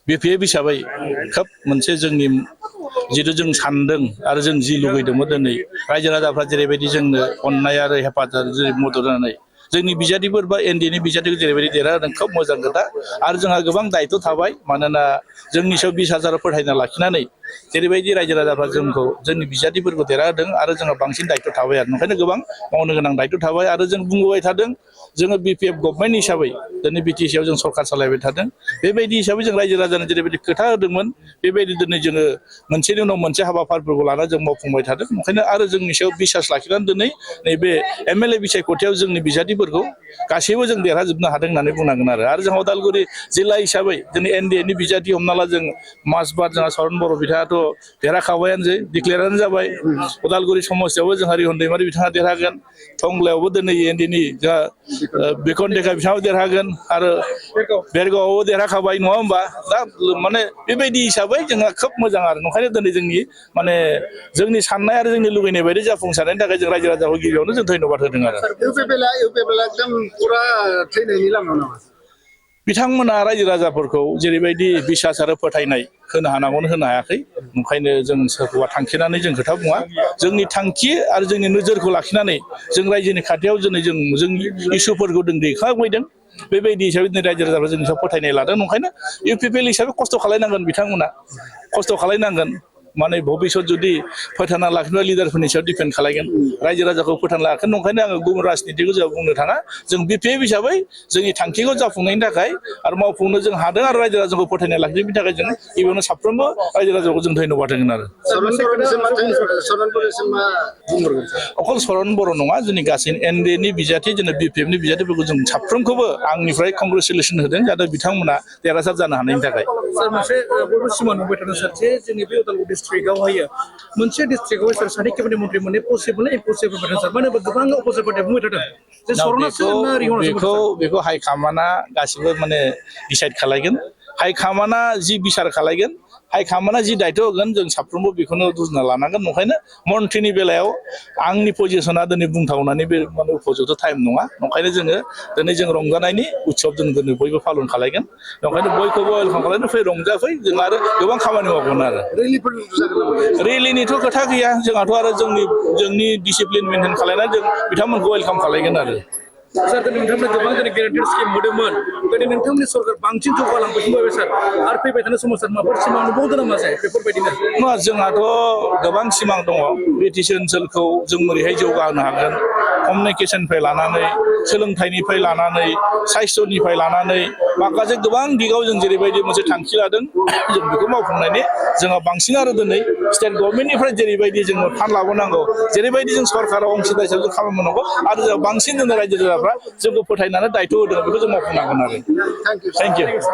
BPF हिसाबै खोब मोनसे जोंनि जितु जों सानदों आरो जों जि लुगैदोंमोन दिनै रायजो राजाफ्रा जेरैबायदि जोंनो अननाय आरो हेफाजाब जेरै मदद होनानै जोंनि बिजाथिफोर बा एनडिएनि बिजाथिखौ जेरैबायदि देरहादों खोब मोजां खोथा आरो जोंहा गोबां दायित्व थाबाय मानोना जोंनि सायाव 20,000 फोथायना लाखिनानै जेरैबायदि रायजो राजाफ्रा जोंखौ जोंनि बिजाथिफोरखौ देरहादों आरो जोंहा बांसिन दायित्व थाबाय आरो ओंखायनो गोबां मावनो गोनां दायित्व थाबाय आरो जों बुंबोबाय थादों जोङो BPF गभर्नमेन्ट हिसाबै दिनै बिटिसिआव जों सरकार सालायबाय थादों बेबायदि हिसाबै जों रायजो राजानो जेरैबायदि खोथा होदोंमोन बेबायदि दिनै जोङो मोनसेनि उनाव मोनसे हाबाफारिफोरखौ लानानै जों मावफुंबाय थादों ओंखायनो आरो जोंनि सायाव बिसास लाखिनानै दिनै नैबे MLA बिसायख'थियाव जोंनि बिजाथिफोरखौ गासैबो जों देरहाजोबनो हादों होननानै बुंनांगोन आरो जों उदालगुरि जिल्ला हिसाबै दिनै एनडिएनि बिजाथि हमना ला जों मासबाद जोंहा सरन बर' बिथाङाथ' देरहाखाबायानोसै डिक्लेयारानो जाबाय उदालगुरि समस्तियावबो जोंहा रिहन दैमारि बिथाङा देरहागोन टंग्लायावबो दिनै एनडिएनि जोंहा बिखन डेका बिथाङाबो देरहागोन आरो बेरगावआवबो देरहाखाबाय नङा होमबा दा माने बेबायदि हिसाबै जोंहा खोब मोजां आरो ओंखायनो दिनै जोंनि माने जोंनि साननाय आरो जोंनि लुबैनाय बायदि जाफुंसारनायनि थाखाय जों रायजो राजाखौ गिबियावनो जों धन्यबाद होदों आरो बिथांमोना रायजो राजाफोरखौ जेरैबायदि बिसास आरो फोथायनाय होनो हानांगौनो होनो हायाखै ओंखायनो जों सोरखौबा थांखिनानै जों खोथा बुङा जोंनि थांखि आरो जोंनि नोजोरखौ लाखिनानै जों रायजोनि खाथियाव जोंनि इसुफोरखौ जों दैखांबोदों बेबायदि हिसाबै दिनै रायजो राजाफ्रा जोंनि सायाव फोथायनाय लादों ओंखायनो UPPL हिसाबै खस्थ' खालायनांगोन बिथांमोना खस्थ' खालायनांगन माने भबिष्यत जुदि फोथांना लाखिनोबा लिडारफोरनि सायाव डिपेन्ड खालायगोन रायजो राजाखौ फोथांना लाखिनो ओंखायनो आङो गुबुन राजनितिखौ जों बुंनो थाङा जों BPF हिसाबै जोंनि थांखिखौ जाफुंनायनि थाखाय आरो मावफुंनो जों हादों आरो रायजो राजाखौ फोथायनाय लाखिनायनि थाखाय जों गिबियावनो साफ्रोमबो रायजो राजाखौ जों धन्यबाद होगोन आरो अकल सरन बर' नङा जोंनि गासै एनडिएनि बिजाथि जोंनि BPFनि बिजाथिफोरखौ जों साफ्रोमखौबो आंनिफ्राय कंग्रेचुलेसन होदों जाहाथे बिथांमोना देरहासार जानो हानायनि थाखाय सार मोनसे बयबो सिमा नुबाय थादों सार जे जोंनि बे उदालगुरि डिस्ट्रिक्टआवहाय मोनसे डिस्ट्रिक्टआवहाय सार सानै केबिनेट मन्त्रि मोननाय पसिबल ना इम्पसिबल बायदों सार मानो होनबा गोबां अपोजिटफोर बुंबाय थादों बेखौ हाइकामान्डआ गासिबो माने डिसाइड खालायगोन हाइकामान्डआ जि बिसार खालायगोन हाइकामान्डआ जि दायित्व होगोन जों साफ्रोमबो बेखौनो रुजुना लानांगोन ओंखायनो मन्थ्रिनि बेलायाव आंनि पजिसना दिनै बुंथावनानै बे माने उपयुक्त टाइम नङा ओंखायनो जोङो दिनै जों रंजानायनि उत्सब जों दिनै बयबो पालन खालायगोन ओंखायनो बयखौबो वेलकाम खालामनो फै रंजाफै जों आरो गोबां खामानि मावगोन आरो रेलिनिथ' खोथा गैया जोंहाथ' आरो जोंनि डिसिप्लिन मेनटेन खालायनानै जों बिथांमोनखौ वेलकाम खालायगोन आरो सार दिनै नोंथांमोना गोबां दिनै गेरेन्टेड स्किम होदोंमोन दिनै नोंथांमोननि सरकार बांसिन जौगालांबाय सार आरो फैबाय थानाय समाव सार माबाफोर सिमां नुबावदों नामा सार बेफोरबायदिनो नङा जोंहाथ' गोबां सिमां दङ बिटिसि ओनसोलखौ जों बोरैहाय जौगाहोनो हागोन कमिउनिकेसननिफ्राय लानानै सोलोंथाइनिफ्राय लानानै साइस्थ'निफ्राय लानानै माखासे गोबां दिगाव जों जेरैबायदि मोनसे थांखि लादों जों बेखौ मावफुंनायनि जोंहा बांसिन आरो दिनै स्टेट गभर्नमेन्टनिफ्राय जेरैबायदि जोङो फान्ड लाबोनांगौ जेरैबायदि जों सरकाराव अंशदार हिसाबै जों खामानि मावनांगौ आरो जों बांसिन जोंनि रायजो राजाफ्रा जोंखौ फोथायनानै दायित्व होदों बेखौ जों मावफुंनांगोन आरो थेंक इउ